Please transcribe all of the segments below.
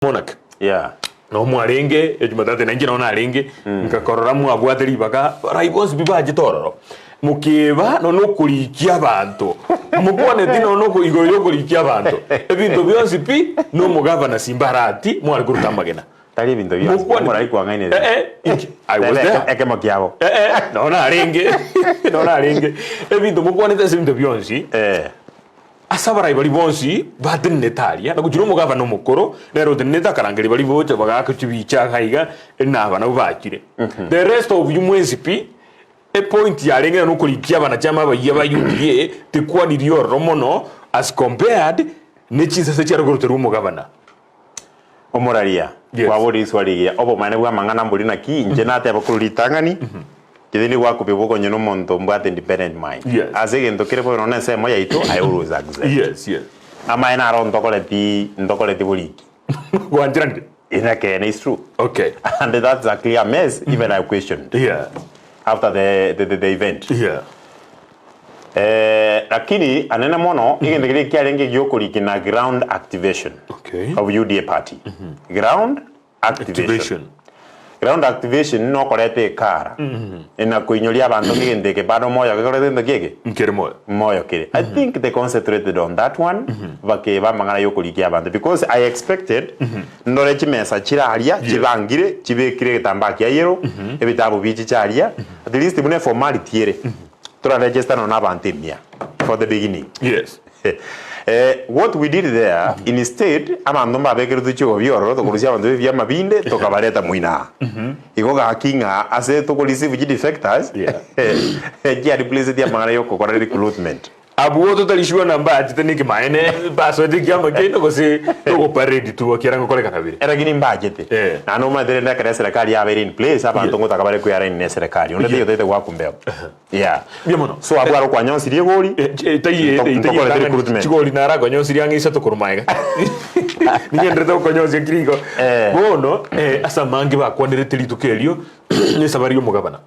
Monarch. Yeah. Noo mwarenge ejumatatu na inche noo narenge nkakorora mwabwate ribaga barai bonsi pi bachete ororo mokeba nonya okorikia abanto mokwaneti nonya oko igoro ya okorikia abanto ebinto bionsi pi na omogavana Simba Arati mware koruta amagena Tari ebinto bionsi, Mokwaneti- omorai kwang'ainereria. Eh, eh, inche I was Tebe there. eke- ekemo kiabo. Eh, eh, noo narenge noo narenge ebinto mokwanete ase ebinto bionsi Eh. Ase abarai baria bonsi batenenete aria, na gochira omogabana omokoro, nere otenenete akarangeria baria bocha bagaaka chibicha iga iga, na aba nabwo bachire. The rest of you mwensi pi, epoint yarenge ng'a nokorikia abanachama abayia ba UDA tekwanirie ororo mono as compared ne chinsase chiare koroterwa omogabana. Omoraria, Yes. kwaboria riswali rigiya, obomaene bw'amang'ana mbori naki, inche nateba korwa ritang'ani, inche tindi gwakobia bokonye nomonto mbwate independent mind. Yes. Ase egento kere bobe nonya ensemo yaito, I always accept. Yes, yes. Amaene aro ntokoreti, ntokoreti boriki. Gwancheranire? Ekeene is true. Okay. And that's a clear mess, even I questioned Yeah. after the, the, the, the event. Yeah. Eh, lakini anene mono egento keria kiarenge giokorikina ground activation Okay. of UDA party. Ground activation. Activation. Ground activation nokoreta ekara na koinyoria abanto ng'a egento eke bado moyo gekorete gento ki eke Nkere moyo. moyo kere. I think they concentrated on that one bakeba amang'ana yokorikia abanto because I expected ndore chimesa chire aria chibangire chibekire egetambaa kia yellow ebitabu bichiche aria at least buna eformality ere Tora register nonya abanto emia for the beginning. Yes. Eh, what we did there instead abanto mbabekeretwe chigobi ororo tokorusia abanto b'ebiama binde tokabareta moino aa. Igo gaki ng'a ase toko receive chi defectors Yeah. chia replaceti amang'ana yokokora recruitment. Abwo totari sure na mbachete nekemanene basoete ekiama kiaino gose togoparade tu ekiagera ngokorekana bire. Lakini mbachete. Eh. Naende omanyete rende ekero eserekari yabeire in place abanto Yes. ngotaka bare kwearaini na eserekari. Onde taiyo otaete goaka mbeo. Yeah. Mbuya mono. So abwo aro kwanyonsirie egori, Eh, eh, taiyo nto- eh, taiyo ntokorete etang'ani recruitment. chigori narakonyonsirie ang'e isato korwa magega. Nigenderete gokonyonsia kera igo. Eh. Bono eh, ase amange bakwanerete rituko erio nesabari y'omogabana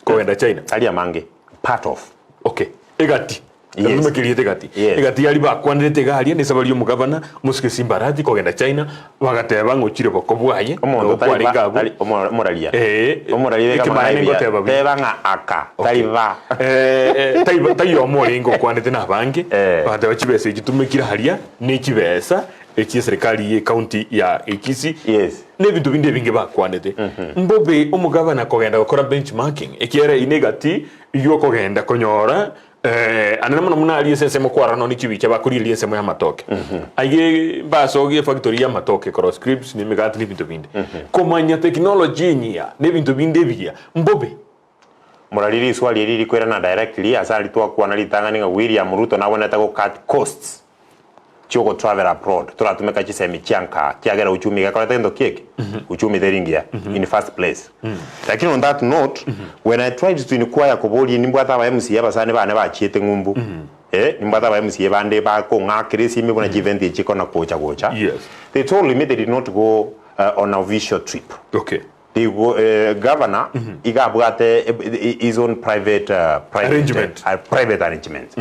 kogenda China. Tari amange. Part of. Okay. Egati. Yes. Natumeke erieta egati. Yes. Egati yaria bakwanerete iga aria nesabari y'omogabana omosike Simbarati kogenda China bagateba ng'a ochire boko bwaye Omonto nabo tari kwarenge ba abwo. tari omo- omoraria. Eh, Omoraria beka ekemanene amang'ana buya. ngoteba buya. Teba ng'a aka tari ba. Eh, eh, tai- taiyomo orenge okwanete na abange Eh. bagateba chibesa echi tumekire aria ne chibesa echi eserikari ye county ya Kisii Yes. na ebinto binde ebinge bakwanete mbobe omogabana kogenda gokora benchmarking ekiagera eyio negati y'okogenda konyora Anene mono buna aria ase ensemo kwarora nonya chibicha bakorigereria ensemo y'amatoke. Aiga mbasogie efactory y'amatoke korwa scripts na emegati na ebinto binde. Komanya technology enyia na ebinto binde ebiya mbobe. Morari riswali eri rikoirana directly ase aria twakwana ritang'ani ng'a William Ruto nabwenerete go cut costs chiogo travel abroad toratumeka chisemi chia nkaa kiagera uchumi gekorete gento ki eke uchumi teri ngiya in first place lakini on that note when I tried to inquire koboria nimbwate aba MCA abasani bane bachiete ng'umbu eh nimbwate aba MCA bande bakong'akera esimi buna chi event echi chikona gocha gocha Yes. they told me they did not go uh, on a official trip Okay. Igo governor iga abwate his own private private Arrangement. private arrangement.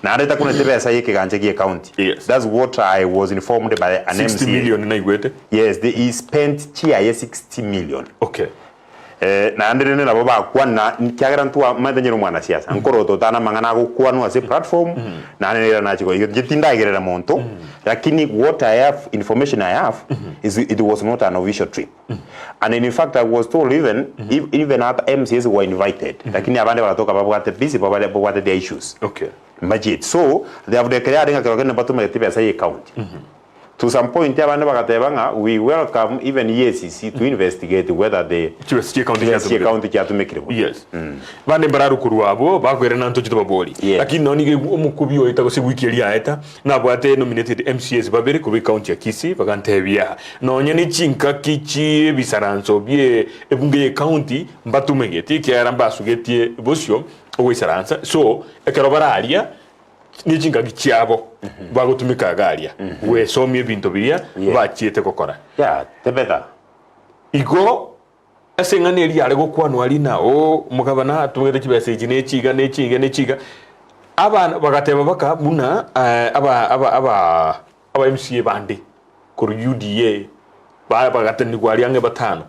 Naende takunete besa ye ekegancha gie county. Yes. That's what I was informed by an 60 MCA. million naigwete. Yes, the, he spent chiaye 60 million. Okay. Eh, naende rende nabo bakwana kiagera ntwa maete nyere omwanasiasa nkorota otana amang'ana agokwanwa ase platform naende nere nachi koiga inche tindagerera monto lakini what I have information I have is it was not an official trip And in fact I was told even mm -hmm. even other MCAs were invited mm -hmm. lakini abande bagatoka babwate busy babare babwate their issues okay budget so they have declared ng'a kero kende batumegete besa ye county mm -hmm. to some point abande bagateba ng'a we welcome even EACC to investigate whether the chibesa chie county chibesa chie county chiatumekire buya yes mm. Bande mbararukurwa abwo bakoirana ntoche tobabori Yes. lakini nonye nigo omokubi oeta gose wiki eria aeta Nabwate nominated MCAs babere korwa ecounty ya Kisii bagantebia nonya ne chingaki chi'ebisaranso bie ebunge ye county mbatumegeti ekiagera mbasugetie bosio ogoisaransa so ekero bare aria ne chingaki chiabo bagotumeka iga aria gwesomia ebinto biria Yeah. bachiete gokora. Yeah, the better. Igo ase eng'ana eria yare gokwanwa aria na oo omogabana atumegete chibesa echi na echi iga na echi iga na echi iga. Abana bagateba baka buna aba aba aba aba MCA bande korwa UDA. Ba bagatenenigwa aria ang'e batano,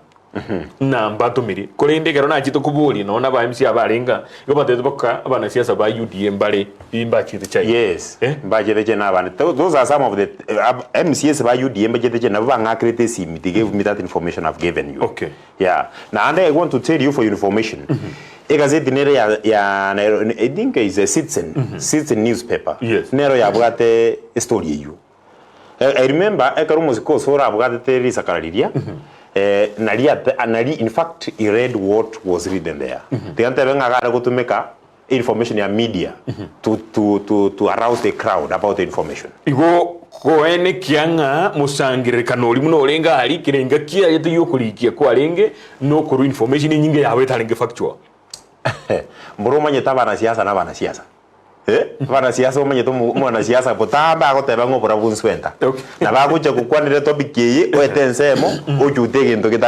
na mbatomirie. Korende ekero nachete koboria nonya na aba MCA abarenge aa, igo batebete baka abanasiasa ba UDA mbare mbachiete China. Yes, Eh? mbachiete China abande. Tho- Those are some of the uh, MCAs ba UDA mbachiete China nabo bang'akerete esimi they gave me that information I've given you. Okay. Yeah. Naende I want to tell you for your information. Egazeti nere ya, ya Nairobi, I think is a Citizen, Citizen newspaper. Yes. Nero yabwate estory eywo. I remember ekero omosike Osoro abwatete risakara riria, eh, nari ate nari in fact he read what was written there. Tiga ntebe ng'a iga are gotumeka information ya media to, to, to, to arouse the crowd about the information. Igo koenekia ng'a mosangererekano oria buna orenge aria, kera engaki yayete y'okorikia kwarenge nokorwa information enyinge yabo etarenge factual. Mboro omanyete abanasiasa na abanasiasa. Eh, abanasiasa omanyete omo- omwanasiasa botambe agoteba ng'a oborabu nswenta. Okay. Nabo agocha gokwanera etopic eye, oete ensemo, ochute egento geta.